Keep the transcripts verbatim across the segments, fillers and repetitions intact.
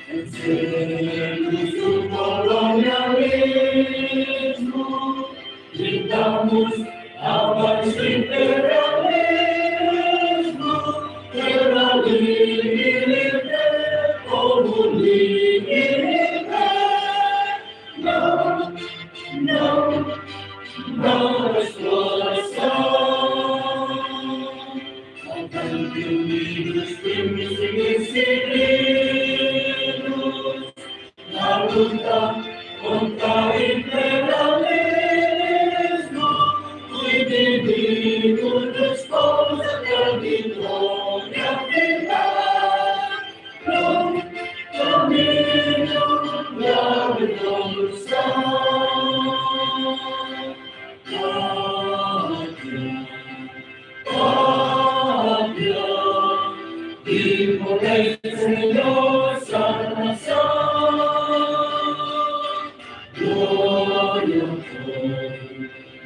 Vencemos o colonialismo, gritamos abaixo imperialismo, terra livre, povo livre, não, não, não à exploração. Unidos, firmes e decididos, na luta contra o imperialismo, o inimigo dos povos, a grande glória final. No caminho da revolução. Pátria, pátria, de potência e salvação. Glória,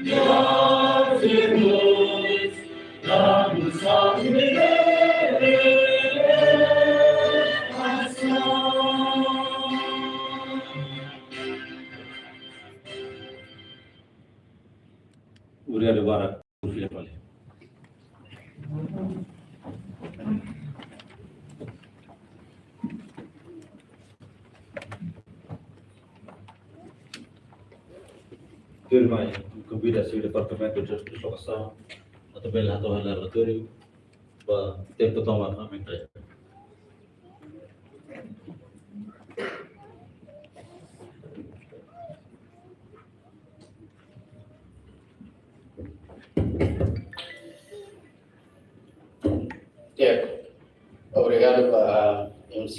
glória, Deus, dá-nos a liberdade. Obrigadu barak, fila fali. Tuirmai, konvida señór Departamentu de Dislokasaun atu bele hato'o hela relatóriu ba tempu tomak aumenta. Ya, obrigadu ba M C.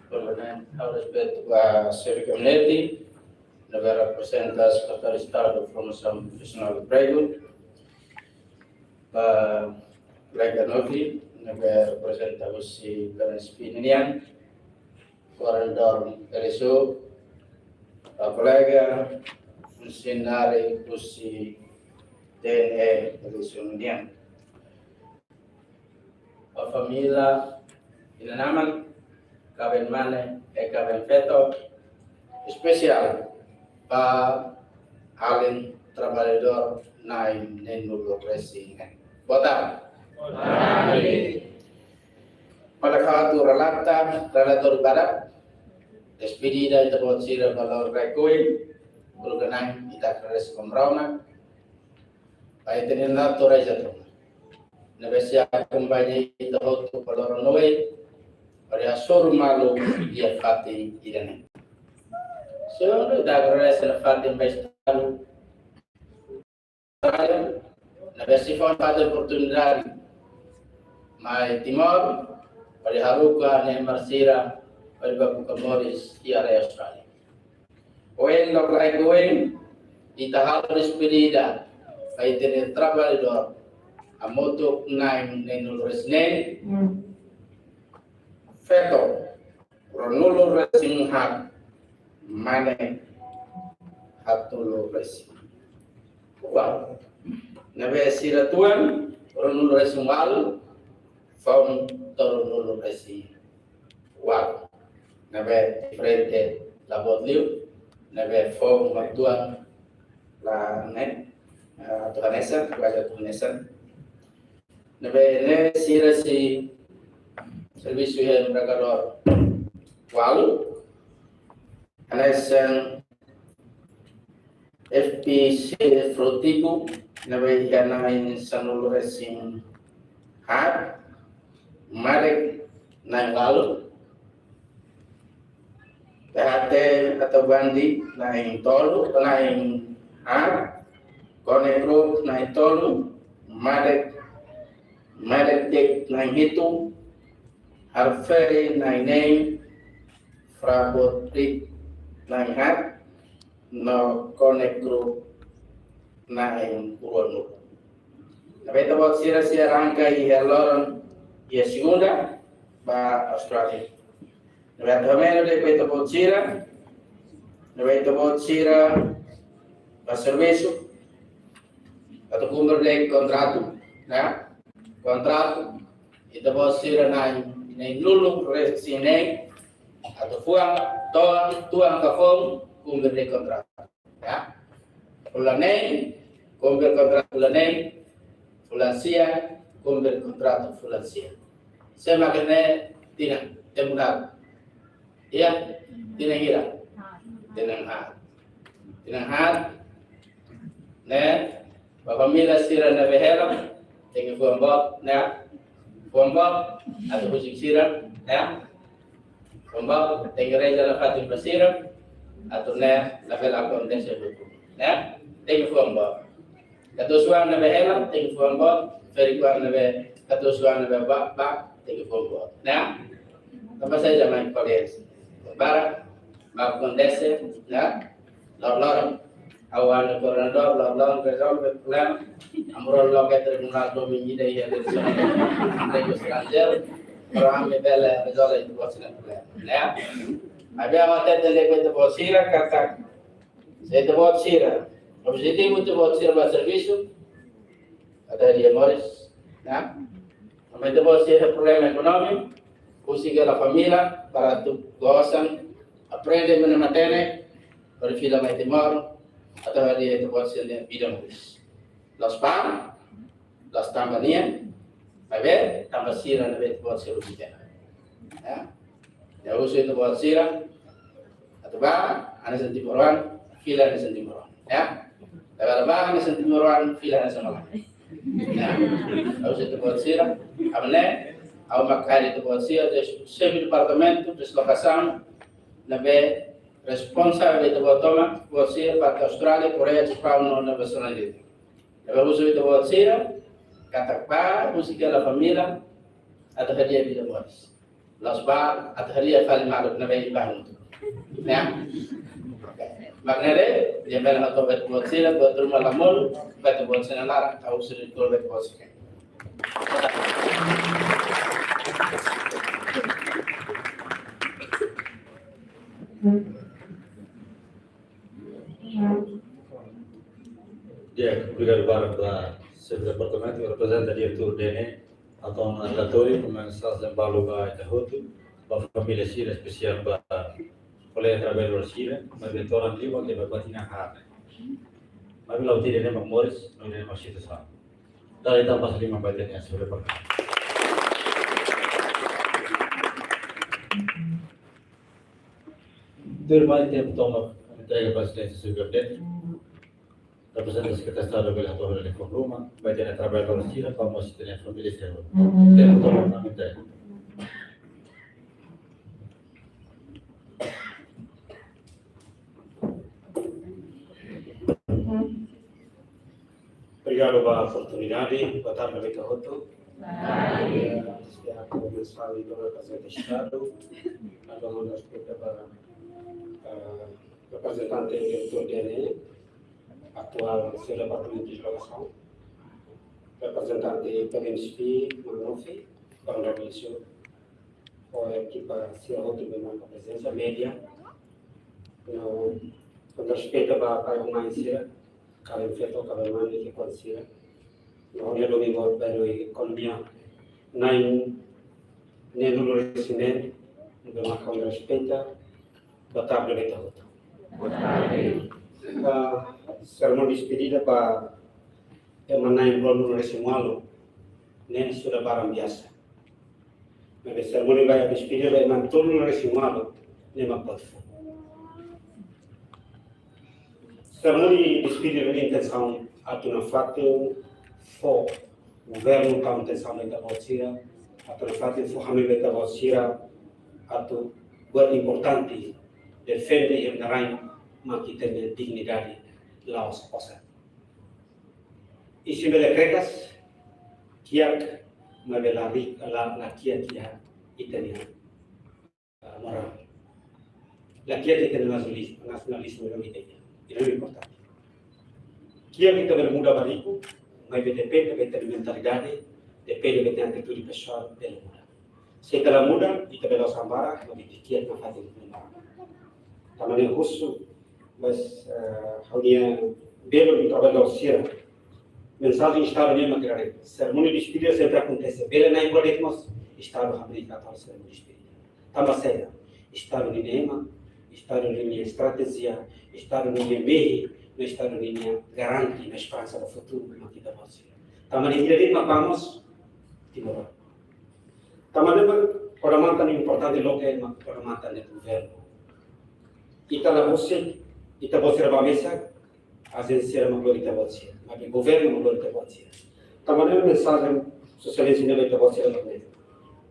Primeiramente, ha'u respeitu ba xefe gabinete, ne'ebé reprezenta Sekretáriu Estadu Promosaun Profisionál Empregu, ba kolega Novi, ne'ebé reprezenta husi P N S P nian, koordenadór L S U, ba kolega funsionáriu husi T N E L S U nian. Ba família inan-aman, kaben mane, eh, kaben feto, espesiál ba alin traballadór na'in neenulu resin. Boa tarde. Boa tarde. Pada katu relata, relatóriu badak, despedida ita-boot sira ba lorokraik oin, uluk nanain ita agradese ba Maromak, ba ita-nia natureza tun. Ne'ebé sei akompaña ita hotu ba loron oin, hodi hasoru malu iha fatin ida-ne'e. Segundu, ita agradese nafatin ba Estadu, ne'ebé sei fó nafatin oportunidade mai Timor, hodi haruka ema sira, hodi bá buka moris iha rai Austrália. Ohin, lorokraik ohin, ita halo despedida ba ita-nia traballadór hamutuk na'in neenulu resin neen, feto ruanulu resin haat, mane haatnulu resin ualu. Ne'ebé sira tuan ruanulu resin ualu, foun tolunulu resin ualu. Ne'ebé diferente la boot liu, ne'ebé foun mak tuan la ne'e, eh, atu hanesan, kuaze atu hanesan. Ne'ebé ne'e sira sei servisu iha embarkadór ualu, hanesan F P C Frotico, ne'ebé iha na'in sanulu resin haat, Maersk na'in ualu, T H T atau Bundy na'in tolu, na'in haat, Konek Group na'in tolu, Maersk, Maersk Tech na'in hitu, Harveri na'in neen, Fraport Rig na'in haat, no Konek Group na'in ruanulu. Ne'ebé ita-boot sira sei arranka iha loron, iha segunda, ba Austrália. Ne'ebé atu hameno de'it ba ita-boot sira, ne'ebé ita-boot sira bá servisu, atu kumpre de'it kontratu, ne'e? Kontratu, Ita-boot sira na'in, na'in-nulu resin-neen, atu fuan, to'o, tuan ka foun, kumpre de'it kontratu. Ya. Fulan neen, kumpre kontratu fulan neen, fulan sia, kumpre kontratu fulan sia. Sé mak ne'e tinan, tempu na'in. Iya, tinan hira. Tinan haat. Tinan haat. Ne'e, ba família sira ne'ebé hela, tenke fuan boot, ne'e. Fuan boot, atu husik sira, ne'e. Fuan boot, tenke reza nafatin ba sira, atu ne'e, labele akontese buku. Ne'e, tenke fuan boot. Katuas-oan ne'ebé hela, tenke fuan boot, ferik-oan ne'ebé, katuas-oan ne'ebé ba, ba, tenke fuan boot. Ne'e, tanba saida mai ko'alia. Barak, mak akontese, ne'e, loroloron. Ha'u hanesan koordenadór, loroloron rezolve problema. Ami rona loke tribunál domingu ida iha rezolusaun lei estranjeiru. Para ami bele rezolve ita-boot sira problema. Ne'e? Maibé ha'u hatete ba ita-boot sira katak, se ita-boot sira, objetivu ita-boot sira ba servisu, atu hadi'a moris, ne'e? Maibé ita-boot sira problema ekonomia, husik hela família, para atu goza, aprende mane-mane, para fila mai Timor, atu hadi'a ita-boot sira-nia vida moris. La'ós ba, la'ós tanba nia, maibé tanba sira ne'ebé ita-boot sira husik hela. Ya. Ya, husu ita-boot sira, atu ba, hanesan timoroan, fila hanesan timoroan. Ya. Labele ba hanesan timoroan, fila hanesan malae. Ya. Husu ita-boot sira, ami ne'e, ha'u mak harii ita-boot sira, des-, xefe departamentu, deslokasaun, ne'ebé responsavel ita-boot tomak, ita-boot sira, parte Austrália, Koreia, Japaun, no ne'ebé sona liu. Ne'ebé husu ita-boot sira, katak ba, husik hela família, atu hadi'a vida moris. La'ós ba, atu hadi'a fali maluk ne'ebé iha bangun. Ya. Mak ne'e de'it, ida-ne'e mak ha'u hato'o ba ita-boot sira, buat ruma la monu, ba ita-boot sira laran, ha'u sira tuur ba ita-boot sira. Di'ak, obrigadu barak ba xefe departamentu, reprezenta diretór D N E, atu relatóriu, mensajen balu ba ita hotu, ba família sira, espesiál ba kolega traballadór sira, maibé todan liu ba ke ba batina hara. Maibé la'ós ida-ne'e mak moris, no ida-ne'e mak situasaun. Dala ida pasa liman ba ita-nia xefe departamentu. Tuirmai, tempu tomak entrega ba Sua Exelénsia Xefe Gabinete. Reprezenta Sekretáriu Estadu bele hato'o hela liafuan ruma, ba ita-nia traballadór sira, ba mós ita-nia família sira. Tempu tomak ami entrega. Obrigadu ba oportunidade, boa tarde ba ita hotu. Boa tarde. Antes de hato'o mensajen ba reprezentante Estadu, ha'u hato'o respeitu ba, eh, reprezentante diretór D N E, atuál xefe departamentu deslokasaun, reprezentante P B M S P, Manofi, Koronel Bencio, ho ekipa sira hotu ne'ebé marka prezensa, média, no, ho respeitu ba pai ho mãe sira, kaben feto, kaben mane, ki'ikoan sira. No, ha'u-nia domingu ba ekonomia, na'in, na'in-nulu resin-neen, ne'ebé marka ho respeitu, boa tarde ba ita hotu. Boa tarde. Ah, serimónia despedida ba ema na'in-ruanulu resin-ualu, ne'e sudah barang biasa. Maibé serimónia ba despedida ba ema tolunulu resin-ualu, ne'e mak boot fuan. Serimónia despedida ne'e intensaun atu nafatin fó governu tau atensaun ba ita-boot sira, atu nafatin fó hanoin ba ita-boot sira, atu buat importante, defende ema nia rain, mak ita-nia dignidade la'ós osan. Isin bele krekas, kiak, maibé la rik, la, la kiak iha ita-nia, ah, morál. La kiak ita-nia nasionalizmu, nasionalizmu ne'ebé ita iha. Ida-ne'e importante. Kiak ita bele muda ba riku, maibé depende ba ita-nia mentalidade, depende ba ita-nia atitude pesoál bele muda. Se ita la muda, ita bele osan barak, maibé ita kiak nafatin muda. Tanba ne'e husu, mas, eh, ha'u-nia belun traballadór sira, Mensajen Estadu nian mak ida-ne'e. Serimónia despedida sempre akontese. Bele na'in-rua de'it mós Estadu hamriik atu halo serimónia despedida. Tanba saida? Estadu ninia ema, Estadu ninia estratéjia, Estadu ninia mehi, no Estadu ninia garante no esperansa ba futuru mak ita-boot sira. Tanba ne'e ida-ne'e mak ba mós Timor. Tanba ne'e mak odamatan importante loke mak odamatan ne'e governu. Ita la husik, ita-boot sira ba mesak, ajénsia mak lori ita-boot sira, maibé governu mak lori ita-boot sira. Tanba ne'e mensajen Sua Exelénsia ne'e ba ita-boot sira mak ne'e: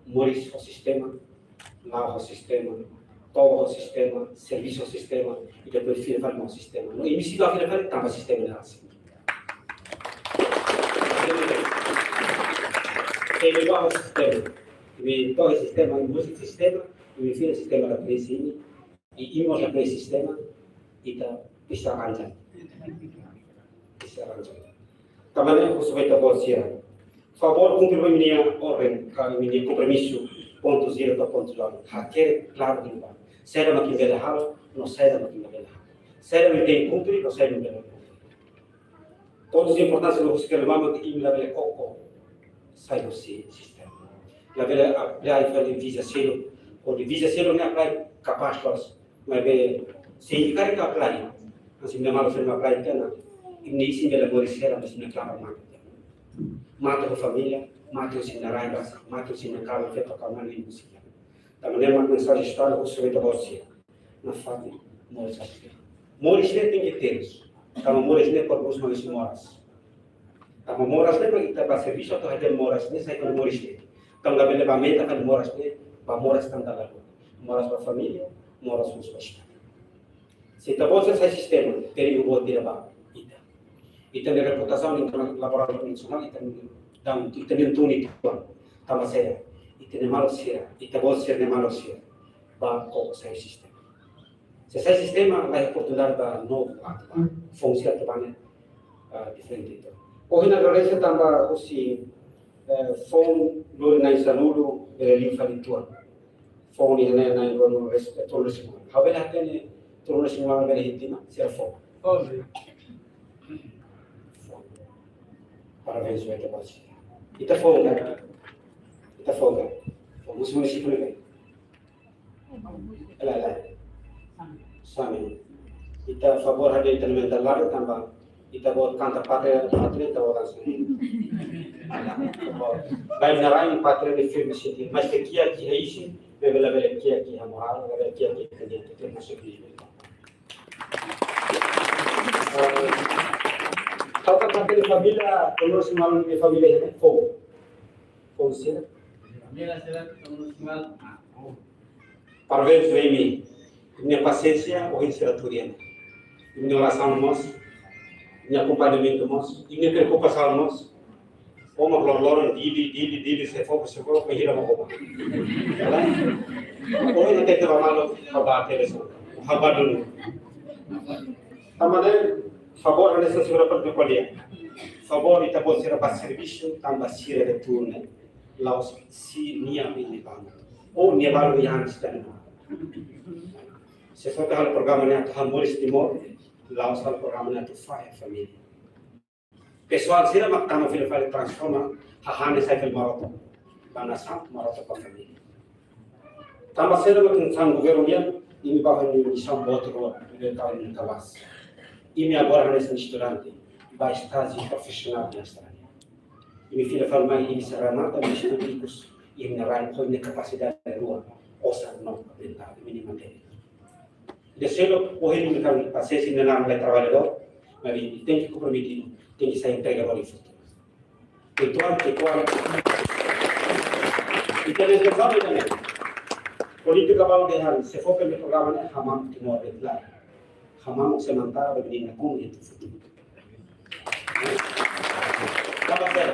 moris ho sistema, la'o ho sistema, toba ho sistema, servisu ho sistema, i depois fila fali ho sistema. No imi sei bá fila fali tanba sistema ne'e rasik. Sei bá ho sistema. Imi to'o sistema, imi husik sistema, imi fila sistema la presi imi, i imi mós la presi sistema, ita bisa ranjan. Bisa ranjan. Tanba ne'e husu ba ita-boot sira. Favór kumpre ba imi-nia orden, ka imi-nia kompromisu, pontu zero to'o pontu ualu. Hakerek klaru iha ne'ebá. Saida mak imi bele halo, no saida mak imi la bele halo. Saida mak imi tenke kumpre, no saida mak imi la bele kumpre. Pontus importantes no husi kele mama ke imi la bele koko sai husi sistema. La bele apply fali visa seluk, hodi visa seluk ne'e apply kapás loos. Maibé se imi karik apply, hanesan imi-nia maluk sira apply tiha ona, imi-nia isin bele moris hela, mas imi-nia klamar mate tiha ona. Mate ho família, mate ho imi-nia rai rasik, mate ho imi-nia kalan feto ka mane imi sira. Tanba ne'e mak mensajen Estadu husu ba ita-boot sira. Nafatin moris asia. Moris ne'e tenke terus. Tanba moris ne'e prodús manusia moras. Tanba moras ne'e mak ita bá servisu atu hadi'a moras ne'e sai fali moris ne'e. Tanba labele bá meta fali moras ne'e, bá moras tanba lalu. Moras ba família, moras mós ba Estadu. Se ita-boot sira sai sistema, perigu boot ida ba ita. Ita-nia reputasaun interna-, laborál internasionál, ita-nia daun, ita-nia tun ita-nia tuan. Tanba saida? Ita-nia maluk sira, ita-boot sira-nia maluk sira bá koko sai sistema. Se sai sistema, la iha oportunidade ba novu atu bá. Foun sira atu bá ne'e, ah, diferente ida. Ohin agradese tanba husi, eh, foun lori na'in sanulu, bele liu fali tuan. Foun ne'e na'in-rua, na'in-rua, eh, tolunulu-resin-ualu. Ha'u bele hatene tolunulu-resin-ualu bele hitima, sira foun. Foun. Foun. Parabéns ba ita-boot sira. Ita foun ka? Ita foun ka? Foun husi munisípiu ne'ebé? Lae, lae. Sami. Ita favór hadi'a ita-nia mental ladu tanba ita-boot kanta pátria, pátria ita-boot langsung. Ba imi-nia rain pátria ne'e firme sente. Maske kiak iha isin, maibé labele kiak iha morál, labele kiak iha sentimentu, termasuk di. Eh, ha'u kanta pátria família, termasuk malu di família ne'e foun. Foun sira. Família sira, termasuk malu. Ah, foun. Parabéns ba imi. Imi-nia pasiénsia ohin sira tuur iha ne'e. Imi-nia orasaun mós, imi-nia akompañamentu mós, imi-nia preokupasaun mós. Ó mak loron-loron, Dili, Dili, Dili, se fó, se fó, ke hira mo koma. Ohin ita-nia maluk, ha'u bá televizaun, ha'u bá dulu. Tanba ne'e, favór, hanesan sira pernah ko'alia. Favór, ita-boot sira bá servisu, tanba sira atu tuur ne'e. La'ós sira-nia bá ne'ebá. Ó-nia bá ne'ebá iha antes tadi. Se fó ke halo programa ne'e atu halo moris Timor, la'ós halo programa ne'e atu fahe família. Pesoál sira mak tama fila fali transforma hahán ne'e sai fali marotok. Ba nasaun, marotok ba família. Tanba saida mak ita-nia governu nian, imi bá ho imi-nia misaun boot rua, imi bá ho imi-nia kabas. Imi agora hanesan estudante, bá estájiu profisionál iha Austrália. Imi fila fali mai, imi sei remata imi-nia estudu ikus, imi-nia rai, ho imi-nia kapasidade rua, osan no mentál, imi-nia matéria. Ida seluk, ohin imi-nia pasiénsia ne'e la traballadór, mas imi tenke komprometidu, tenke sai entregadór iha futuru. Entaun, entaun, ita tenke sabe também. Polítika balu dehan, se fó ke programa ne'e, hamamuk Timor de'it lae. Hamamuk sementara ba imi-nia nakonu iha futuru. Tanba saida?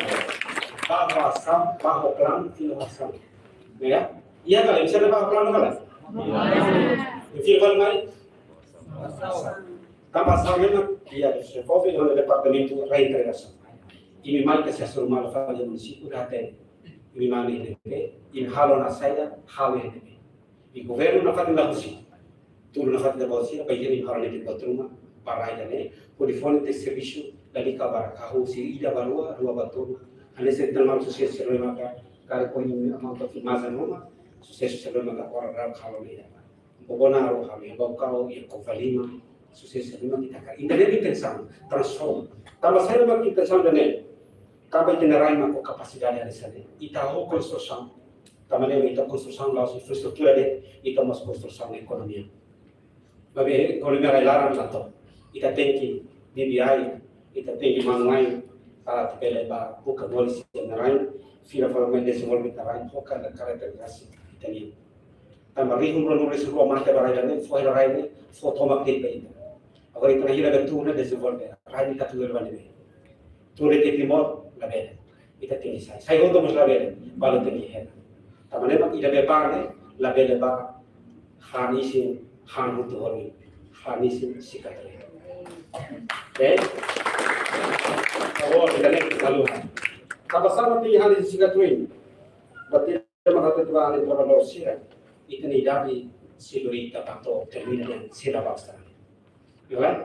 Bá ho asaun, bá ho planu, fila ho asaun. Ya? Iha ka lae, misalnya bá ho planu ka lae? Fila fali mai? Tanba asaun ne'e mak, iha, se fó ke iha departamentu reintegrasaun. Imi mai ke se asur malu fali munisípiu ida hatene. Imi mane iha ne'ebé, imi halo ona saida, halo iha ne'ebé. I governu nafatin la husik. Tuur nafatin ita-boot sira, para imi halo netik buat ruma, para rai ida-ne'e, hodi fó netik servisu, Lalika barak, hahú husi ida ba rua, rua ba tolu. Hanesan ita-nia maun susesu sira-ne'e maka, karik ko ini amang to ki maza numa, susesu sira-ne'e maka orang rau kalau ida. Bobona rau kami, bau kau, ya kau valima, susesu sira-ne'e maka ita ka. Ida-ne'e intensaun, transform. Tanba saida mak intensaun ida-ne'e? Tanba ita-nia rai mak ho kapasidade hanesan ne'e. Ita ho konstrusaun. Tanba ne'e ita konstrusaun la'ós infraestrutura de'it, ita mós konstrusaun ekonomia. Maibé ekonomia rai-laran la to'o. Ita tenke bibi ai, ita tenke manu ai, para atu bele ba buka moris iha rai, fila fala mai dezenvolve ita-nia rai, foka na karakter grasi ita-nian. Tanba rihun ruanulu-resin-rua mate ba rai ne'e, fó hela rai ne'e, fó tomak de'it ba ita. Agora ita-nia hira da tuna dezenvolve, rai ita tuir ba ne'e. Tuir ke Timor, labele. Ita tenke sai. Sai hotu mós labele, balu tenke hela. Tanba ne'e mak ida be ba ne'e, labele ba han isin, han hotu hori, han isin sikatri. Oke? Favór, ita ne'e, lalu han. Tanba sá mak tenke han isin sikatri? Berarti ema kata tu han isin kota lo sira. Ita-nia idade sei lori ita ba to'o termina dehan sei la ba Austrália. Ya kan?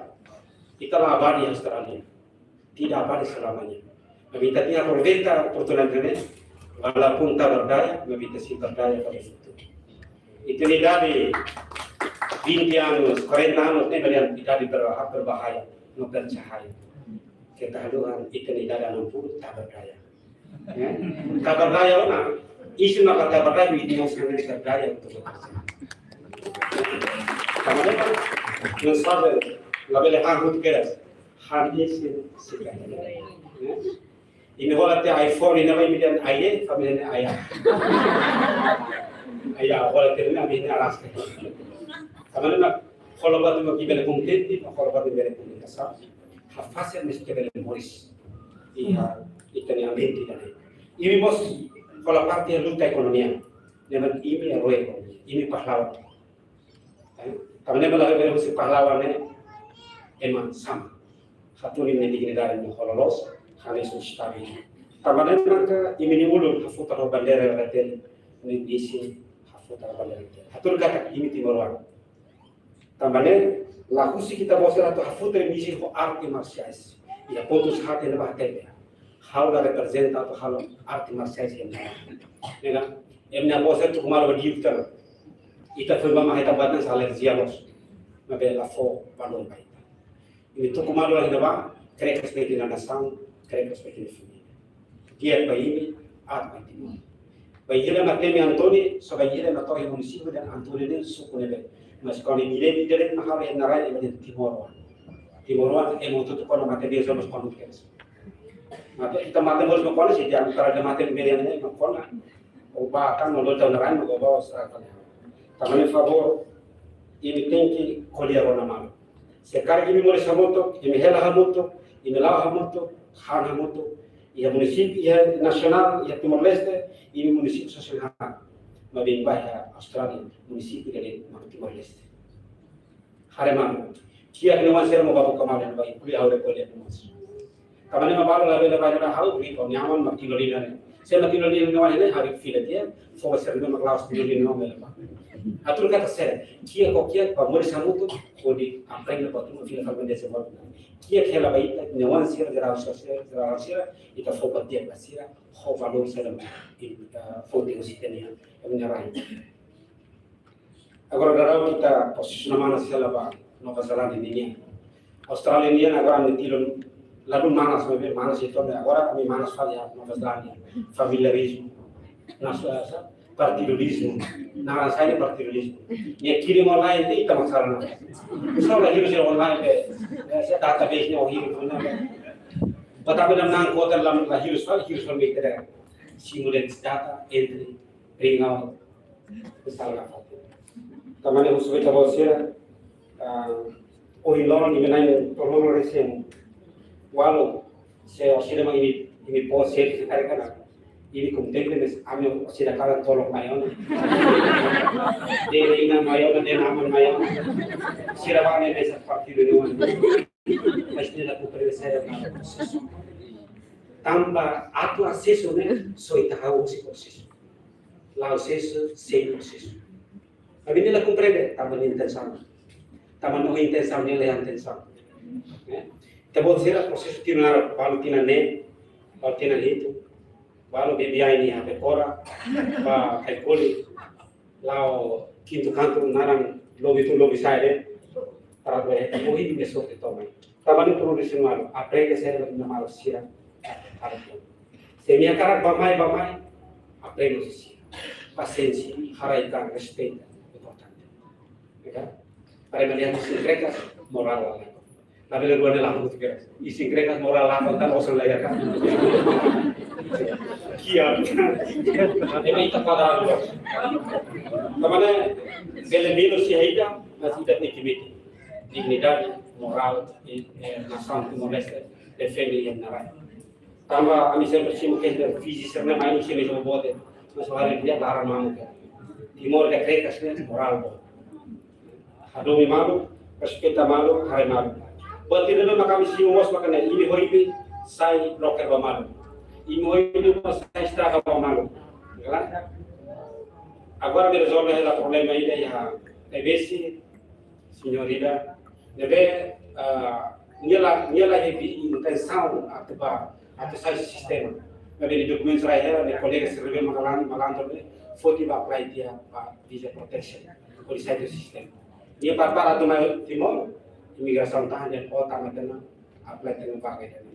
Ita la abadi Austrália. Tidak abadi selamanya. Maibé ita tenke aproveita oportunidade ne'e, walaupun tak berdaya, maibé ita sei berdaya pada futuru. Ita-nia idade vinte anos, quarenta anos, ne'e meriam idade ber-, berbahaya, no bercahaya. Ketahuan, ita-nia idade enam puluh tak berdaya. Ya. Tak berdaya ona. Isin maka tak berdaya, itu yang sangat berdaya untuk bekerja. Tanba ne'e, yang sabar, labele han hotu kedas. Han isin sikatri. Ya. Imi hola tiha iPhone, imi-nia iPhone ai, família ne'e ai. Ai, hola tiha ne'e, ami ne'e alas. Tanba ne'e, hola buat mak ita bele kontente, hola buat mak bele kontente. Hafasil mesti bele moris. Iha, ita-nia ambiente ida-ne'e. Imi mós hola parte luta ekonomia. Ne'e mak imi herói ekonomia. Imi pahlawan. Eh, tanba ne'e mak la bele husi pahlawan ne'e ema sama. Hatún imi-nia dignidade ne'e hola loos, hanesan stabil. Tanba ne'e maka imi-nia ulun hafutar ho bandeira R T L, imi-nia isin hafutar ho bandeira R T L. Hatún katak imi timoroan. Tanba ne'e, la husik ita-boot sira atu hafutar imi-nia isin ho arte marsiais. Iha pontu sira hatene ba hatene. Ha'u la reprezenta atu halo arte marsiais iha ne'e. Ne'e kan? Imi-nia avó sira tuku malu ba diuk tan. Ita foin ba mai ita batan sa alerjia loos. Maibé la fó valór ba ita. Imi tuku malu la iha ne'ebá, krek respeita ita-nia nasaun, krek respeita ita-nia família. Di'ak ba imi, aat ba Timor. Bainhira ema temi António, só bainhira ema to'o iha munisípiu dehan António ne'e suku ne'ebé. Mas kuandu imi dehan, imi dehan mak halo iha rai, imi dehan timoroan. Timoroan, ema hotu-hotu kuandu mate biasa mós kuandu kedas. Mate, ita mate mós mak kuandu, se dia antara dia mate meriam ne'e mak kuandu. Ou ba kan, ou lota na rai, ou ba, ou sa kan. Tanba ne'e favór, imi tenke ko'alia rona malu. Se karik imi moris hamutuk, imi hela hamutuk, imi la'o hamutuk, han hamutuk, iha munisípiu, iha nasionál, iha Timor-Leste, imi munisípiu sosiál han. Maibé ba iha Austrália, munisípiu ida-ne'e mak Timor-Leste. Haree malu. Kiak nia oan sira mak ba buka malu, ba inklui ha'u de'it ko'alia mós. Tanba ne'e mak balu labele ba iha ha'u, ri ko nyaman mak tilolina ne'e. Se mak tilolina ne'e oan ne'e, harii fila tiha, fó ba sira-ne'e mak la'ós tilolina ne'e oan ne'e ba. Hatún katak sira, kiak ko kiak, ba moris hamutuk, hodi aprende ba tuma fila fali mendese ba. Kiak hela ba ita, nia oan sira, jerál sira, jerál sira, ita fó ba tiha ba sira, ho valór sira, ita fó tiha ba sira-nia, nia rai. Agora daudaun ita posisiona manas hela ba Nova Zelándia nian. Austrália nian agora ami tilun ladún manas, maibé manas itu agora ami manas fali iha Nova Zelándia. Familiarizmu. Nasu asa partidolizmu. Naran saida partidolizmu. Nia kirim online de'it ita mak sala ona. Só la hirus iha online be. Ya, se database ne'e o hirus online. Bota be nam nang kota lam la hirus fali, hirus fali ita dehan. Simulate data entry. Ringan. Besar la fati. Tanba ne'e husu ba ita-boot sira, ah, ohin loron imi na'in tolunulu-resin-ualu, se orsida mak imi, imi pos se se kare kana. Imi kontente maibé ami orsida kalan tolok mai ona. Dehan inan mai ona, dehan aman mai ona. Sira ba ne'e mesak partidu ne'e ona. Mas ne'e la komprende saida mak prosesu. Tanba atu asesu ne'e, só ita hahú husi prosesu. La'ós asesu, sem prosesu. Maibé nia la komprende, tanba nia intensaun. Tanba nia intensaun, nia la iha atensaun. Eh? Ita-boot sira prosesu tinan laran, balu tinan neen, balu tinan hitu, balu B B I ninia bekora, ba kaikoli, la'o kintu kantu naran lobi tun lobi sa'e de'it, para bele ita-boot iha sorte to'o mai. Tanba ne'e produsaun malu, aprende sira ba ita-nia maluk sira. Se imi hakarak bá mai, bá mai, aprende husi sira. Pasiénsia, haree-an, respeita, importante. Ya kan? Para melihat isin-krekas, morál la. Labele rua ne'e la, isin-krekas, morál la, kontan osan la ya kan. Kian. Ema ita kuadradu. Tanba ne'e, bele menus iha ida, mas ita tenke metin dignidade, morál, i, eh, nasaun Timor-Leste, defende iha nia rai. Tanba ami sempre simu ke fízika sira-ne'e mai no sira-ne'e bobote. Mas hari dia laran mamuk. Timor nia krekas ne'e morál boot. Hadomi malu, respeita malu, haree malu. Buat ida-ne'e mak ami simu mós mak ne'e, imi ho imi sai bloker ba malu. Imi ho imi mós sai estraga ba malu. Ya kan? Agora ami rezolve hela problema ida iha T B C, señór ida, ne'ebé, ah, nia la, nia la iha intensaun atu bá, atu sai sistema. Ne'ebé nia dokumentu rai hela, nia kolega sira ne'ebé malan-, malandro ne'e, foti bá apply tiha ba visa protection. Hodi sai tiha sistema. Nia para, para atu mai Timor, imigrasaun tahan dehan, oh, tama tena, apply tena ba ke tena.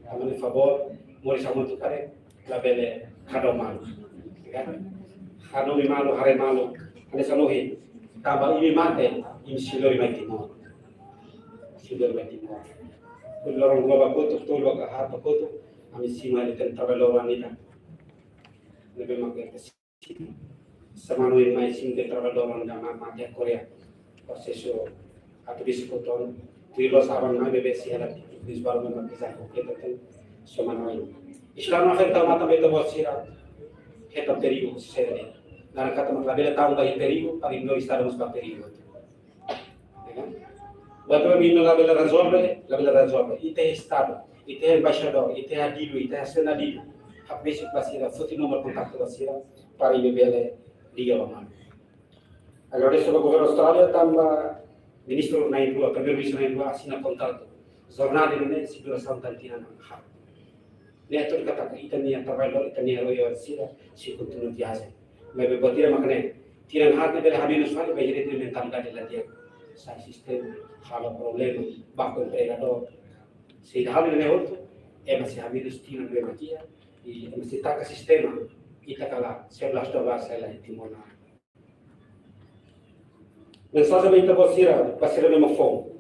Tanba ne'e favór, moris hamutuk karik, labele hadomi malu. Ya kan? Hadomi malu, haree malu, hanesan ohin. Tanba imi mate, imi sei lori mai Timor. Sei lori mai Timor. Hodi loron rua ba kotuk, tolu ba haat ba kotuk, ami simu hela ita-nia traballadór ida. Ne'ebé mak ke Semana oin mai simu ita-nia traballadór ida mak mate iha Koreia. Prosesu atu besik hotu ona. Tuir loos aban mai bebé sei hela, bis balu mai mate iha Koreia, tan semana oin. Estadu ne'e hetan matan ba ita-boot sira. Hetan perigu sira. Laran katak mak labele tau ba iha perigu, para imi lori Estadu mós ba perigu. Ya kan? Buat ida mak imi labele rezolve, labele rezolve. Ita iha Estadu, ita iha embaixadór, ita iha Adidu, ita iha Senadu. Hakbesik ba sira, foti númeru kontaktu ba sira, para imi bele liga ba malu. Agradesu ba Governu Austrália, tanba Ministru na'in-rua, Primeiru-Ministru na'in-rua, asina kontratu. Jornada ne'e sei dura satu tahun tinan haat. Ne'e atu katak ita-nia traballadór, ita-nia lawyer sira, sei kontinua viajen. Maibé buat ida mak ne'e, tinan haat ne'e bele hamenus fali, ba ita-nia mentalidade la di'ak. Sai sistema, halo problema, baku empregadór. Se ita halo ne'e hotu, ema sei hamenus tinan ne'ebé mak iha, i ema sei taka sistema, ita kalan, sebelas dua belas sei la iha Timor laran. Mensajen ba ita-boot sira, ba sira ne'ebé mak foun.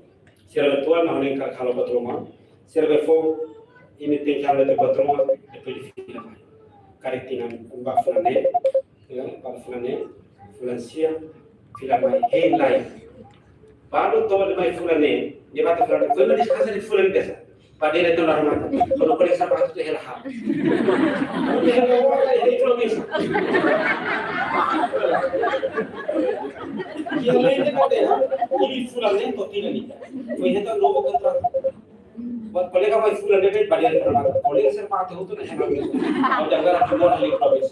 Sira ne'ebé tuan, ha'u hanoin karik halo buat ruma. Sira ne'ebé foun, imi tenke halo buat ruma, depois de fila mai. Karik tinan, ba fulan neen, ya, ba fulan neen, fulan sia, fila mai, hein lai. Balu to'o mai fulan neen, de'it ba fulan neen, foin mak deskansa de'it fulan neen. Padahal itu normal. Kalau boleh sabar itu hela hal. Itu hela orang, itu lagi. Yang lain itu ada, ya. Ini fulan neen to'o tinan ne'e. Foin hetan novo kontratu. Buat kolega mai fulan neen, padahal itu normal. Kolega sira mate hotu ne'e hela hal. Ha'u dengar semua hal itu habis.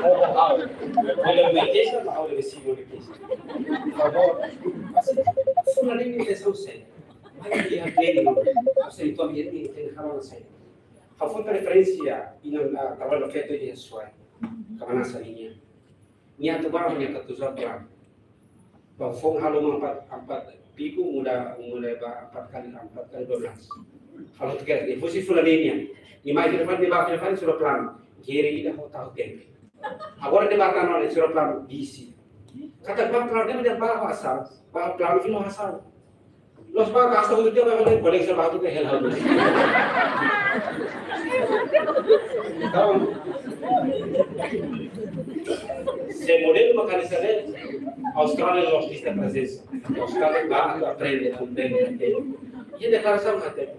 Oh, hal. Kolega mai kesa, ha'u lebih sibuk di kesa. Favór. Fulan neen selesai. Mai dia beli, no. Asa itu ami ini, ini hal yang saya. Ha'u fó referénsia inan, ah, traballu feto iha Suai. Kabanasa nian. Nia atu bá nia katuas plan. Ba foun halo mak empat, empat piku muda, muda ba empat kali, empat kali dua belas. Halo tuker, nia husi fulan neen nian. Nia mai ke depan, nia ba ke depan, sudah plan. Gere ida ho tahu tempe. Agora nia ba tan ona, sudah plan bisi. Katak ba plan ne'e ba asal, ba plan fila asal. Loos ba gasta hotu tiha ba kolega sira ba hotu ke hela hal. Entaun, se modelu mak hanesan ne'e, Austrália loos nia prezensa. Austrália ba atu aprende, aprende, aprende. Iha deklarasaun hatete,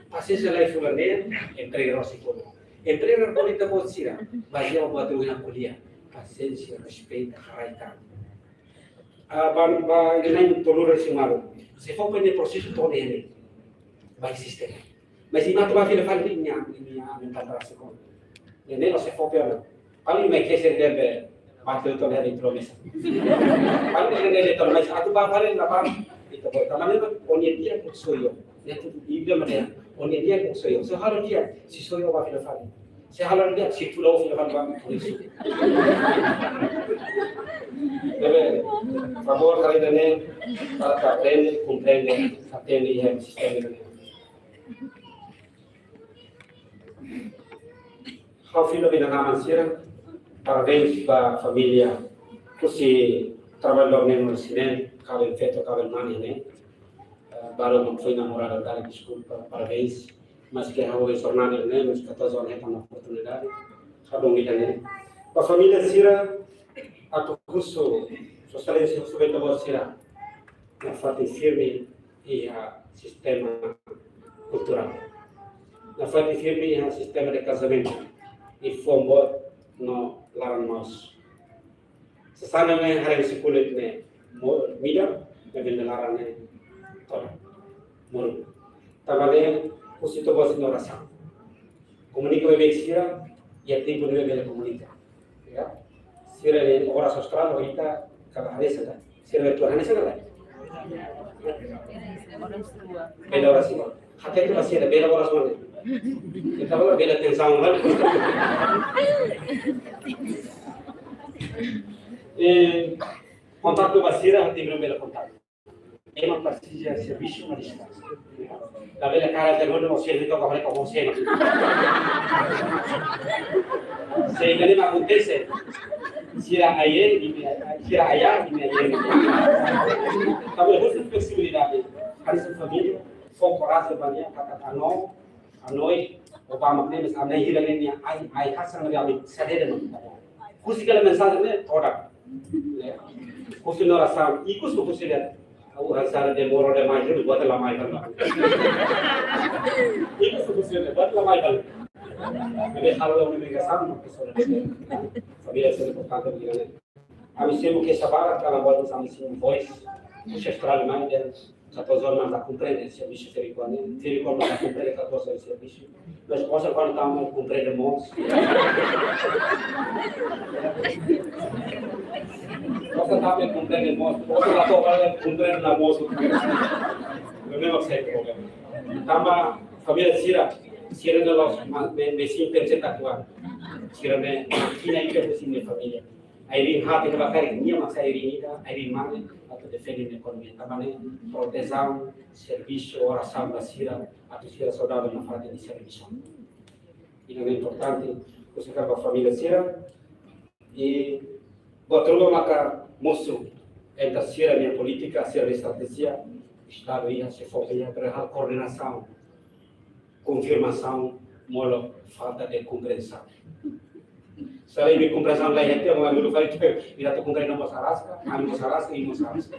pasiénsia lai fulan neen, emprega rosi kono. Emprega rosi ita-boot sira, bazeia ba buat ruma ko'alia. Pasiénsia, respeita, haree-an. Ah, ba, ba, ida-ne'e tolu resin malu. SEFOPE nia prosesu to'o ne'e. Ba sistema. Mas imi atu ba fila fali nia, nia, nia tentara sekon. Ne'e la'ós SEFOPE ona. Paling mai kese de'it be, mate hotu ne'e promesa. Paling ne'e de'it, mas atu ba fali la ba, ita-boot. Tanba ne'e, o-nia di'ak soyo. Ne'e tudu Bíblia mak dehan, ó-nia di'ak ho ó-nia soyu. Se ó halo di'ak, sei soyu ó ba fila fali. Se halo di'ak, sei tula ó fila fali ba polísia. Ne'ebé, favór, haree ida-ne'e, para ita aprende, komprende, aprende iha sistema ida-ne'e. Ha'u fila ba inan-aman sira, parabéns ba família husi traballu ne'e no sinen, kaben feto, kaben mane ne'e. Eh, balu mak foin namorada, dala deskulpa, parabéns. Maske ha'u eis-ordenadu ne'e, mas katorze anos hetan oportunidade. Ha'u dong ida-ne'e. Ba família sira, atu husu, sosializa husu ba ita-boot sira. Nafatin firme iha sistema kulturál. Nafatin firme iha sistema de kazamentu. I foin boot no laran moos. Sasán ne'e haree husi kulit ne'e mo-, midar, ne'ebé laran ne'e todan. Moruk. Tanba ne'e, husu ita-boot sira-nia orasaun. Komunika beibeik sira, iha tempu ne'ebé bele komunika. Ya. Sira ne'e oras austral, ho ita, kala hanesan ka. Sira ne'e tuan hanesan ka lae? Beda oras igual. Hatete ba sira, beda oras mana? Ita bela, beda tensaun mana? Eh, kontaktu ba sira, ha'u atu bele kontaktu. Ema presiza servisu, mas deskansa. Labele kaer telefone, o sira toka, o sira. Se ida-ne'e mak akontese, sira ayah, imi, sira ayah, imi ayah. Tanba husi fleksibilidade, haree sira família, fó korajen ba nia, katak hanoin, hanoin, o ba mak ne'e, mas hanoin hira ne'e nia ai, ai hanesan ne'e, ami sadede mak. Husi kala mensajen ne'e, todan. Ya. Husi nia orasaun, ikus husi nia. Ha'u hanesan demora demais, ha'u buat la mai kan. Ikus husi nia, buat la mai kan. Ne'ebé halo komunikasaun, mak ke sona. Família sira importante ba ita-nia. Ami sempre ke sabar, kala buat ami sin voice, husi austral mai, dan katorze anos mak la komprende servisu sira-ne'e. Sira-ne'e mak la komprende katorze anos servisu. Mas osan kuandu tama komprende moos. Osan tama komprende moos. Osan la toka komprende la moos. Memang sai problema. Tanba família sira, sira-ne'e la'ós mak, me, me sin pensa atuál. Sira-ne'e, sira-ne'e iha husi nia família. Ai-riin hati ke bakari, nia mak sai ai-riin ida, ai-riin mane, atu defende nia ekonomia. Tanba ne'e protesaun, servisu, orasaun ba sira, atu sira saudavel nafatin servisu. Ida-ne'e importante, husi kala ba família sira, i buat ruma maka mosu, entre sira-nia polítika, sira-nia estratéjia, Estadu iha, sei fó iha, prihal koordenasaun, konfirmasaun, molok falta de komprensaun. Se imi komprende la iha, imi atu komprende mós araska, ami mós araska, imi mós araska.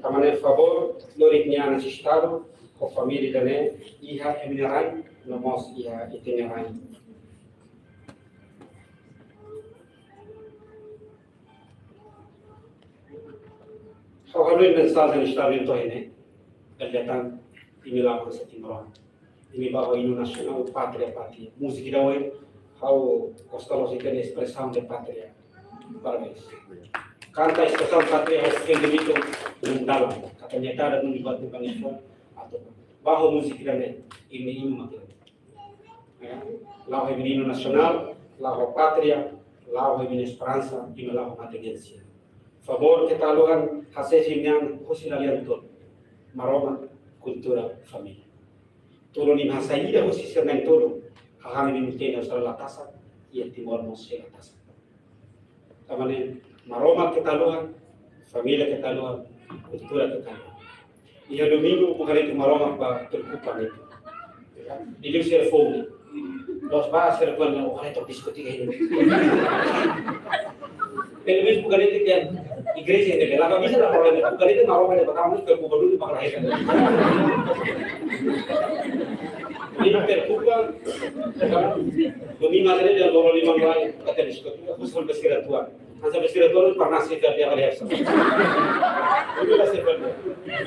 Tanba ne'e favór, lori ita-nia anan Estadu, ho família ida-ne'e, iha imi-nia rain, no mós iha ita-nia rain. Ha'u hanoin mensajen Estadu nia to'o iha ne'e, bele dehan, imi la hanesan timoroan. Imi ba ho inu nasionál, Pátria, Pátria. Múzika ida ohin, ha'u gosta loos ita-nia espresaun de pátria. Parabéns. Kanta espresaun pátria, ha'u sente ditu, num dalam. Katak nia tada, num dibat, num banifon, atu ba ho múzika ida-ne'e, imi, imi mati. Ya, la'o ho imi-nia inu nasionál, la'o ho pátria, la'o ho imi-nia esperansa, i la'o ho matebian sira. Favór keta haluha, hasees imi-nia an husi lalin tolu. Maromak, kultura, família. Tulun imi hasai ida husi sira na'in tolu, hahán imi hatene Austrália la tasak, iha Timor mós sei la tasak. Tanba ne'e, Maromak keta haluha, família keta haluha, kultura keta haluha. Iha domingu, buka de'it Maromak ba preokupa ne'e. Liuliu sira foun. La'ós ba sira kuan, o, haree to'ok diskoteka ini. Pelumenus buka de'it iha igreja ne'e, la ba misa la problema. Buka de'it Maromak ne'e, ba kamu preokupa dulu, ba kala hetan. Imi preokupa, domingu ida-ne'e, loro liman lai, buka de'it diskoteka, husu ba sira tuan. Hanesan ba sira tuan, parnasi ka dia kali hepsa. Itu ba sira tuan.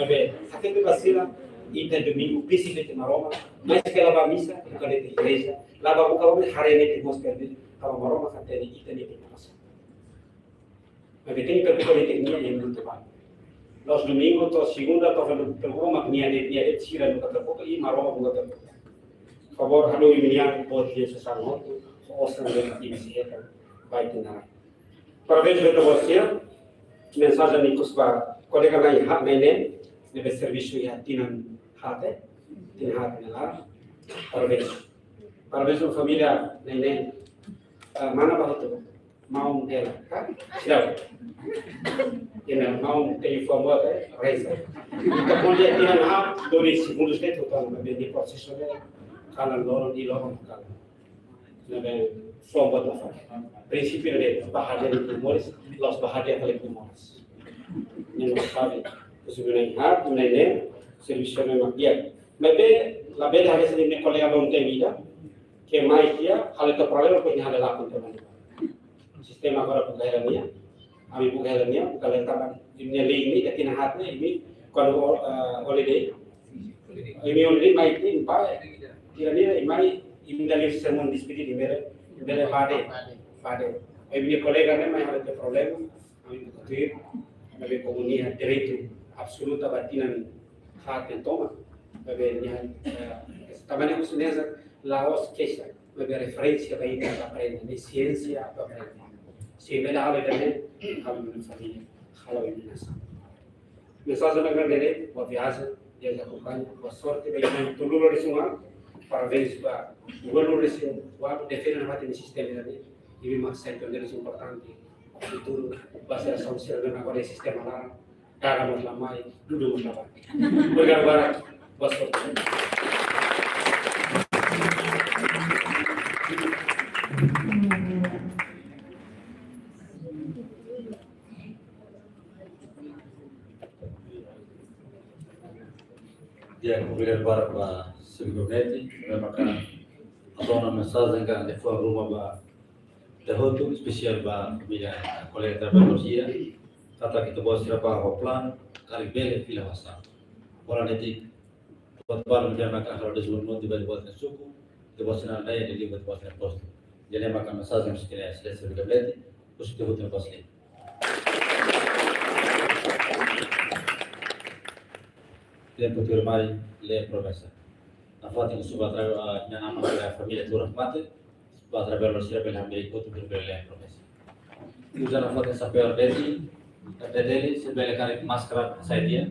Tapi, sakit itu ba sira, ita domingu, bisi de'it Maromak, maske la ba misa, buka de'it igreja, la ba buka omi, haree ne'e, mós kerja, tanba Maromak hatene, ita ne'e, masa. Mas ita preokupa de'it nia yang butuh ba. Loos domingu to'o segunda to'o fali domingu mak nia de'it, nia de'it sira nunka terbuka, i Maromak nunka terbuka. Favór halo imi-nia boot lian sasán hotu, osan de'it imi sei hetan ba ita-nia rai. Parabéns ba ita-boot sira. Mensajen ikus ba kolega na'in-haat, na'in-neen, ne'ebé servisu iha tinan haat, tinan haat nia laran. Parabéns. Parabéns ba família na'in-neen. Eh, mana ba hotu? Maun Ela, kan? Siap. Ina maun tei fombo, eh, Reza. Ita pun dia tinan haat, dua ribu sepuluh itu kan, ne'ebé nia prosesu ne'e, kalan loron, di loron kalan. Ne'ebé fombo ta fa. Prinsípiu ne'e, bahagia itu moris, la'ós bahagia kali itu moris. Nia no sabe, husu na'in-haat, na'in-neen, servisu ne'e mak di'ak. Maibé, labele hanesan imi-nia kolega loron tempu ida, ke mai tiha, halo ita problema, depois nia halo lakon teman. Sistema agora buka hela nia, ami buka hela nia, buka hela taban, imi-nia lei ne'e, tinan haat ne'e, imi, kuandu, eh, holiday, imi holiday mai tiha, imi ba, tiha ne'e, imi mai, imi dala ida sermon despedidu, imi bele, imi bele ba de'it, ba de'it. Imi-nia kolega ne'e mai halo ita problema, ami buka tuir, maibé komu nia direitu absolutu ba tinan haat nia tomak, maibé nia, eh, taban ne'e husu ne'e la'ós keixa, maibé referénsia ba ita atu aprende, ne'e siénsia atu aprende. Se bele halo ida-ne'e, halo imi-nia família, halo imi-nia nasaun. Mensajen mak ne'e de'it, boa viajen, Deus akompaña, boa sorte ba imi-nia tolu-nulu-resin-ua, parabéns ba governu resin-ua, defende nafatin sistema ida-ne'e, imi mak sai pioneiru importante, futuru, ba jerasaun sira-ne'ebé agora iha sistema laran, dada mós la mai, dudu mós la bá. Obrigadu barak, boa sorte. Di'ak, obrigadu barak ba Señór Gabinete, ne'ebé maka hato'o ona mensajen ka liafuan ruma ba ita hotu, espesiál ba família, kolega trabalhadór sira, katak ita-boot sira ba ho plan, karik bele fila ho osan. Ora netik, buat balu ne'ebé maka halo dezenvolvimentu ba ita-boot nia suku, ita-boot sira-nia aldeia, liuliu ba ita-boot sira-nia postu. Jadi maka mensajen husi ita-nia Exelénsia Gabinete, husi ita hotu-nia bos lian. Tempu tuirmai lee promesa. Nafatin husu ba tra-, ah, inan-aman sira, família tuur mate, ba trabalhadór sira bele hamriik hotu, bele lee promesa. Uza nafatin xapeu de'it, de'it, se bele karik máskara sai tiha.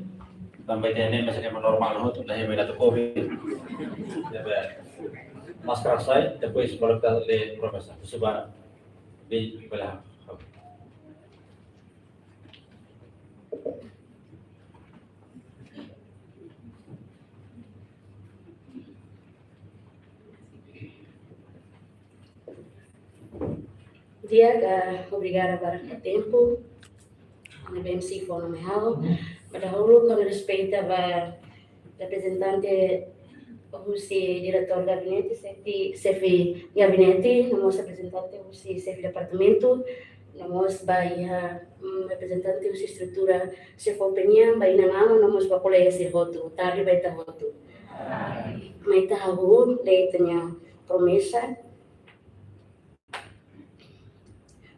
Tanba ita-nia ne'e mesak ema normál hotu, la iha ema ida atu covid. Ne'ebé máskara sai, depois balu lee promesa. Husu ba, bele, bele. Di'ak, ah, obrigada barak ba tempu ne'ebé M C fó mai ha'u. Ba dahuluk, ha'u respeita ba reprezentante husi diretór gabinete, xefe, xefe gabinete, no mós reprezentante husi xefe departamentu, no mós ba iha, mm, reprezentante husi estrutura SEFOPE nian, ba inan-aman, no mós ba kolega sira hotu. Tarde ba ita hotu. Mai ita hahú lee ita-nia promesa.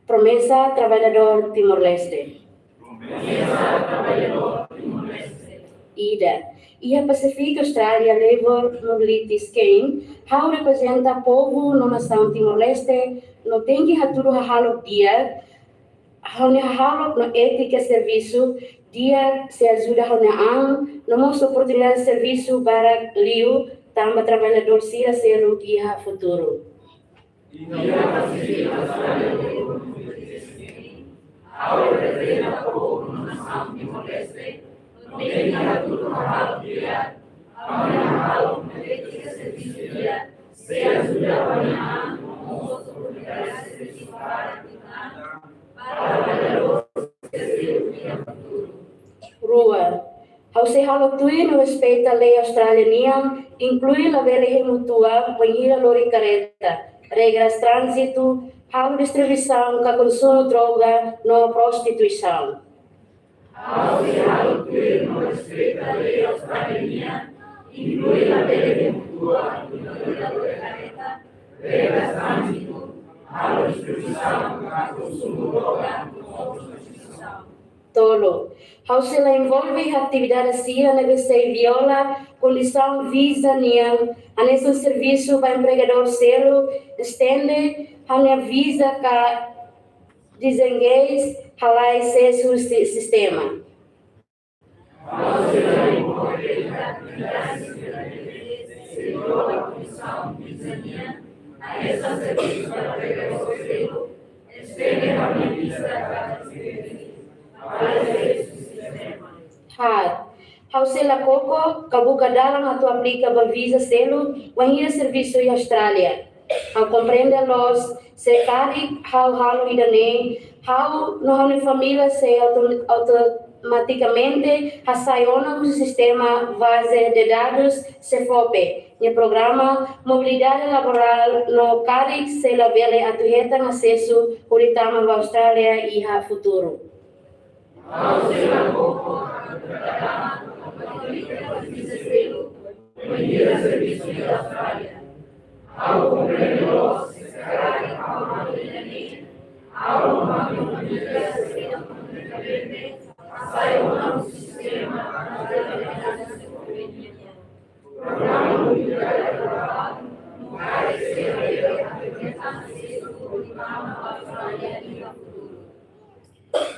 Promesa trabalhadór Timor-Leste. Promesa trabalhadór Timor-Leste. Ida. Iha Pacific Australia Labour Mobility Scheme, ha'u reprezenta povu no nasaun Timor-Leste, no tenke hatudu hahalok di'ak, ha'u-nia hahalok no étika servisu di'ak sei ajuda ha'u-nia an, no mós oportunidade servisu barak liu, tanba trabalhadór sira seluk iha futuru. Rua. Ha'u sei halo tuir no respeita lei Austrália nian, inklui labele hemu tua, bainhira lori kareta, regras tránzitu, halo distribuisaun ka konsumu droga no prostituisaun. Ha'u sei halo tuir no respeita lei Austrália nian, inklui labele hemu tua, bainhira lori kareta, regras tránzitu, halo distribuisaun ka konsumu droga no prostituisaun. Tolu, ha'u sei la envolve iha atividade sira ne'ebé sei viola kondisaun visa nian, hanesan servisu ba empregadór seluk, estende ha'u-nia visa ka dezengeis halai sesu si-, sistema. Haat, ha'u sei la koko ka buka dalan atu aplika ba visa seluk wainhira servisu iha Austrália. Ha'u komprende loos, se karik ha'u halo ida-ne'e, ha'u no ha'u-nia família sei auto-, automatikamente hasai ona husi sistema baze de dadus SEFOPE nia programa mobilidade laborál no karik sei labele atu hetan asesu hodi tama ba Austrália iha futuru.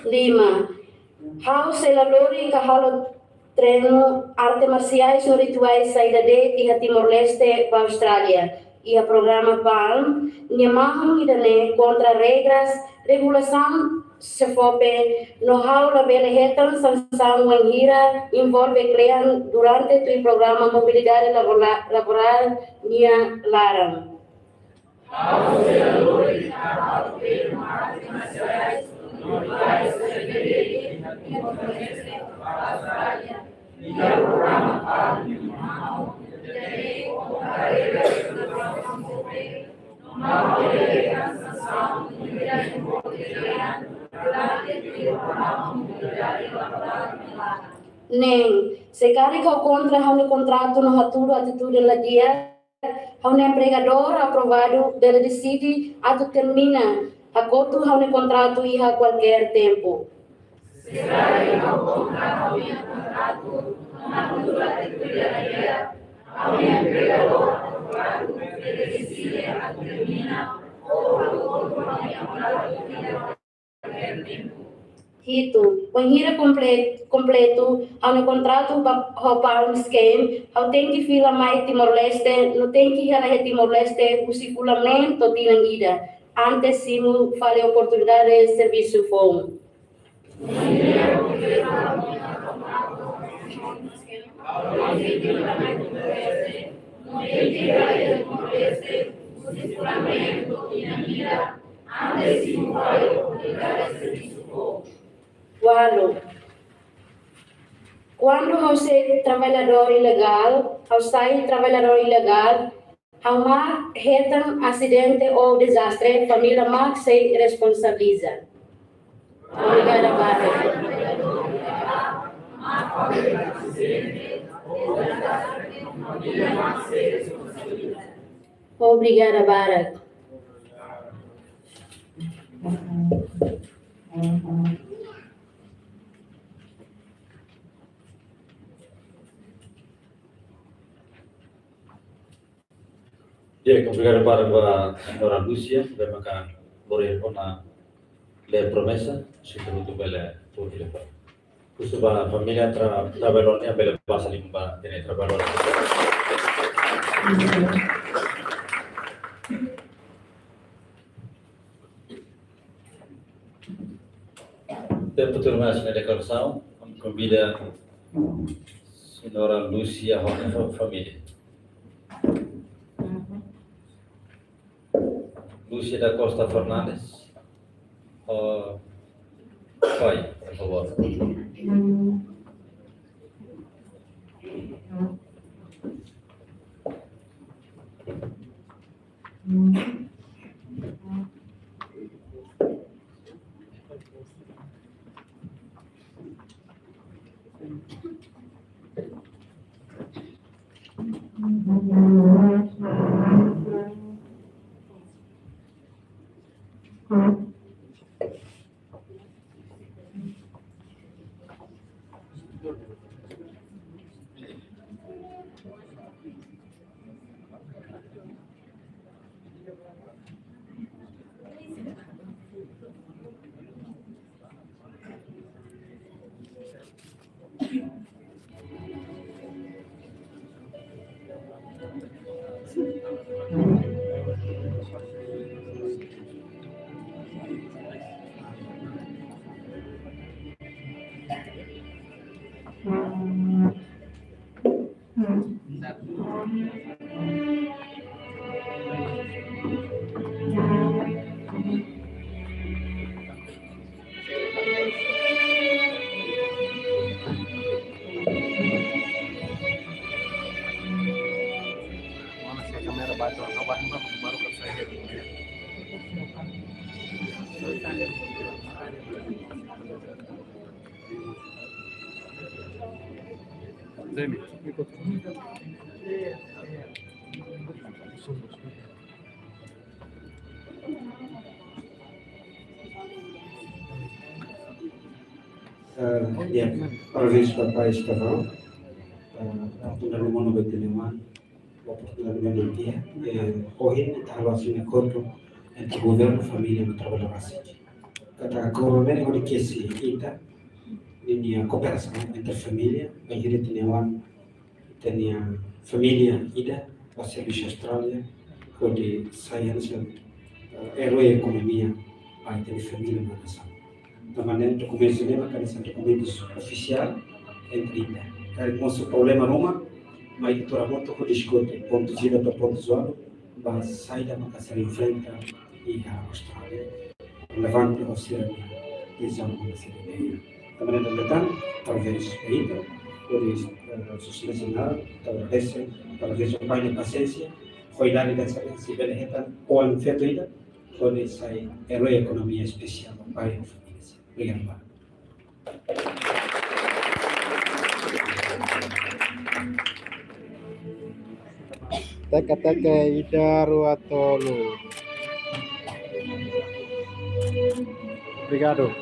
Lima, ha'u sei la lori ka halo treinu arte marsiais no rituais saida de'it iha Timor-Leste ba Austrália. Iha programa PALM nia mahon ida-ne'e kontra regras, regulasaun SEFOPE, no ha'u labele hetan sansaun wainhira envolve kle'an durante tuir programa mobilidade labola-, laborál nia laran. Neen, se karik ha'u kontra ha'u-nia kontratu no hatudu atitude la di'ak, ha'u-nia empregadór aprovadu bele deside atu termina, hakotu ha'u-nia kontratu iha kualkér tempu. Hitu, wainhira komple-, kompletu ha'u-nia kontratu ba, ho PALM Scheme, ha'u tenke fila mai Timor-Leste, no tenke hela iha Timor-Leste husi fulan neen to'o tinan ida, antes simu fali oportunidade servisu foun. Ualu. Kuandu ha'u sai traballadór ilegál, ha'u sai traballadór ilegál, ha'u mak hetan asidente ou dezastre, família mak sei responsabiliza. Obrigada barak. Obrigada barak. Ya, obrigadu barak ba señora Lúcia, ne'ebé maka bele ona lee promesa, se tutu bele tuir telefone. Husu ba família tra-, traballadór nian bele basa liman ba ita-nia traballadór. Tempu tuirmai ita-nia deklarasaun, ami konvida señora Lúcia ho nia família. Lúcia da Costa Fernandes. Oh, pai, por favor. Eh, ya, parabéns ba Pai Estevão. Eh, oportunidade monu ba ita-nia oan, oportunidade monu ba ita, eh, ohin ita halo hanesan akordu entre governu, família no traballadór rasik. Katak akordu ne'e hodi kesi ita-nia kooperasaun entre família, ba ita-nia oan, ita-nia família ida ba servisu Austrália, hodi sai hanesan, eh, erói ekonomia ba ita-nia família no nasaun. Tanba ne'e dokumentu ne'e maka hanesan dokumentu ofisiál entre ita. Karik mosu problema ruma, mai ita hamutuk hodi diskute pontu ida to'o pontu ualu, ba saida maka sira enfrenta iha Austrália. Relevante ba sira-nia vizaun ba sira-nia. Tanba ne'e datan, parabéns ba ita, hodi, eh, sosial sinal, ita agradese, parabéns ba Pai nia pasiénsia, kualidade ida-ne'e sei bele hetan oan feto ida, hodi sai erói ekonomia espesiál ba Pai nia família. Obrigadu, Pai. Teka-teka ida, rua, tolu. Obrigadu.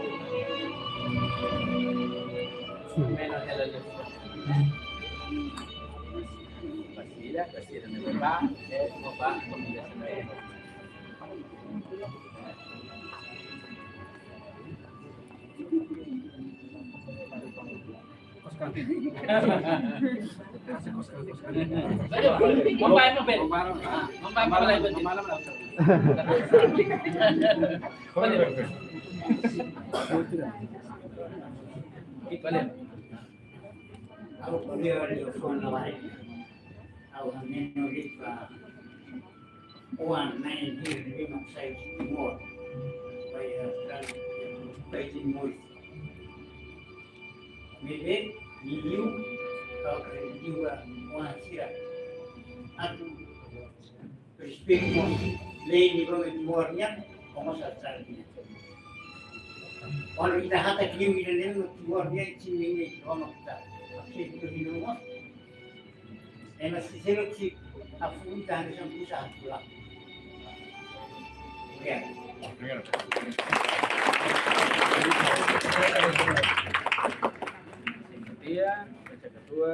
Ha'u hanoin de'it ba oan na'in-hira ne'ebé mak sai husi Timor, ba iha Austrália, ba iha Timor. Maibé, liuliu, ha'u hakarak hato'o ba oan sira atu respeitu mós lei ne'ebé Timor nian, ho mós Austrália nian. Kuandu ita hakat liu ida-ne'e, Timor nian, isin ne'e, isin ne'e, isin ne'e, isin ne'e, isin ne'e, ema sira seluk sei hafuta hanesan busa hatulan. Oke. Dia, baca kedua.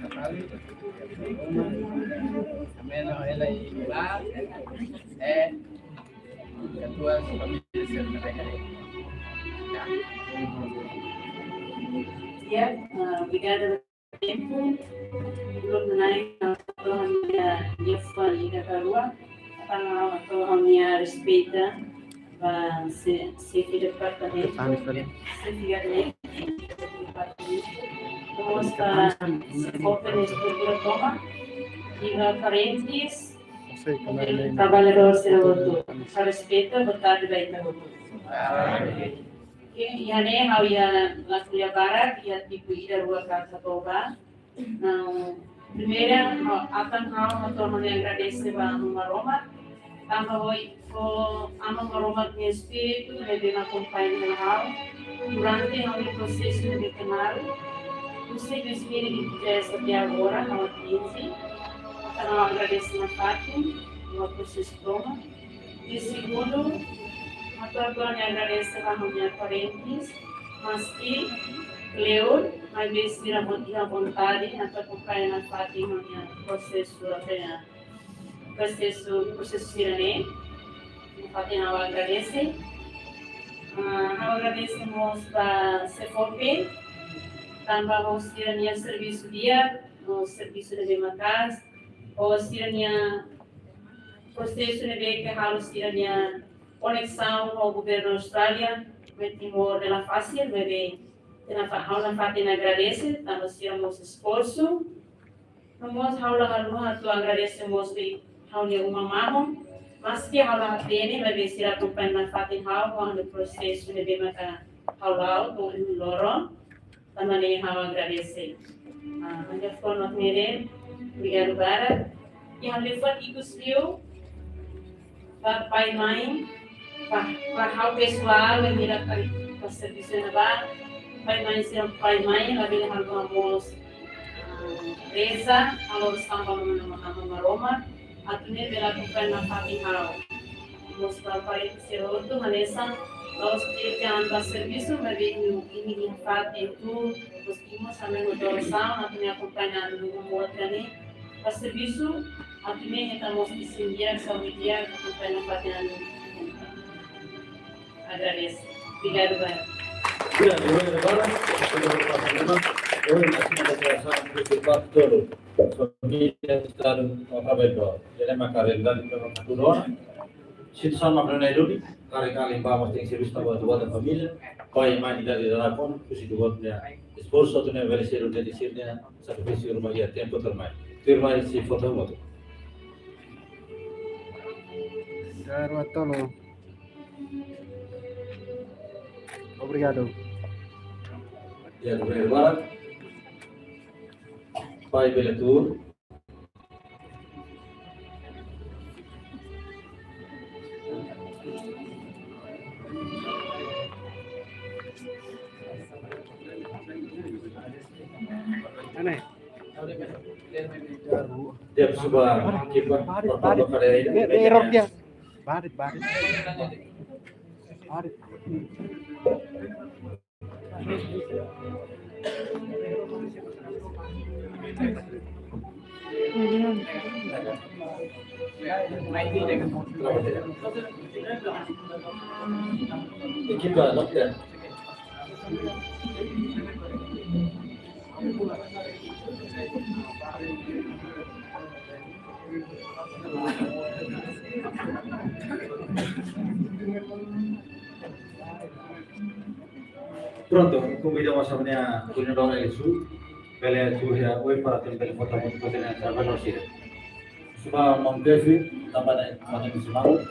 Amen. Ela, eh, Ketua Família Sira Ne'ebé Haree. Ya, eh, obrigada tempu. Belum naik, ha'u hato'o ha'u-nia, nia fali da karua. Ha'u hato'o ha'u-nia respeitu ba se-, xefe departamentu, xefe gabinete, departamentu. Nomós ba xefe estrutura tomak, i ba parentes, traballadór sira hotu. Ha'u respeitu, boa tarde ba ita hotu. Oke, iha ne'e ha'u iha la ko'alia barak, iha tipu ida rua katak hato'o ba. Nah, primeira, ha'u, atan ha'u hato'o ha'u-nia agradese ba Aman Maromak, tanba ho, ho Aman Maromak nia espíritu ne'ebé mak akompaña hela ha'u durante ha'u-nia prosesu ne'ebé kemarin, husi dois mil e vinte e três até agora, ha'u atinje. Atan ha'u agradese nafatin, ha'u prosesu tomak. I segundu, ha'u hato'o ha'u-nia agradese ba ha'u-nia parentes, maski kleur, maibé sira mós iha vontade atu akompaña nafatin ha'u-nia prosesu, até prosesu, prosesu sira-ne'e. Nafatin ha'u agradese. Ah, ha'u agradese mós ba SEFOPE, tanba ho sira-nia servisu di'ak, no servisu ne'ebé maka'as, ho sira-nia prosesu ne'ebé ke halo sira-nia koneksaun ho governu Austrália, maibé Timor ne'e la fasil, maibé ita nafa-, ha'u nafatin agradese, tanba sira mós esforsu. No mós ha'u la haluha atu agradese mós ba ha'u-nia uma mahon, maski ha'u la hatene, maibé sira akompaña nafatin ha'u, ha'u-nia prosesu ne'ebé maka ha'u la'o, to'o loron. Tanba ne'e ha'u agradese. Ah, ha'u-nia fó no meren, obrigadu barak. I ha'u-nia fó ikus liu, ba pai-mãe, ba, ba ha'u pesoál, ne'ebé hakarak ba servisu iha ne'ebá, pai-mãe sira, pai-mãe labele haluha mós, ah, reza, halo orasaun ba Aman, Aman, Aman Maromak, atu nune'e bele akompaña nafatin ha'u. Mós ba parentes sira hotu, hanesan la'ós de'it an ba servisu, maibé imi, imi iha fatin hotu, mós imi mós ami hodi orasaun, atu nune'e akompaña an ba uma-muat ne'e ba servisu, atu nune'e hetan mós isin di'ak, saúde di'ak, akompaña nafatin an. Agradese. Obrigadu barak. Obrigadu, obrigadu barak. Obrigadu barak. Obrigadu barak. Obrigadu barak. Família, Estadu, no trabalhadór. Ele é uma realidade que não está tudo hora. Situasaun mak ne'e duni, karik alin ba mós tenke servisu tanba buat família, pai, mãe, idade da kona, husi buat ne'e, esforsu atu nune'e bele selu de'it sira-nia sakrifísiu ruma iha tempu tuirmai. Tuirmai sei fó tan moto. Garoa tolo. Obrigadu. Ya, obrigadu barak. Pai bele tuur. Ane. Dia suba kipa. Barit, barit. Dia, dia error dia. Barit, barit. Barit. Ekipa, dokter. Prontu, konvida mós ami-nia koordenadór L S U, bele tuur iha oin para atu bele fó tan moto koordenadór sira. Suba maun Kevin, tanba ne'e, maun Kevin Simão.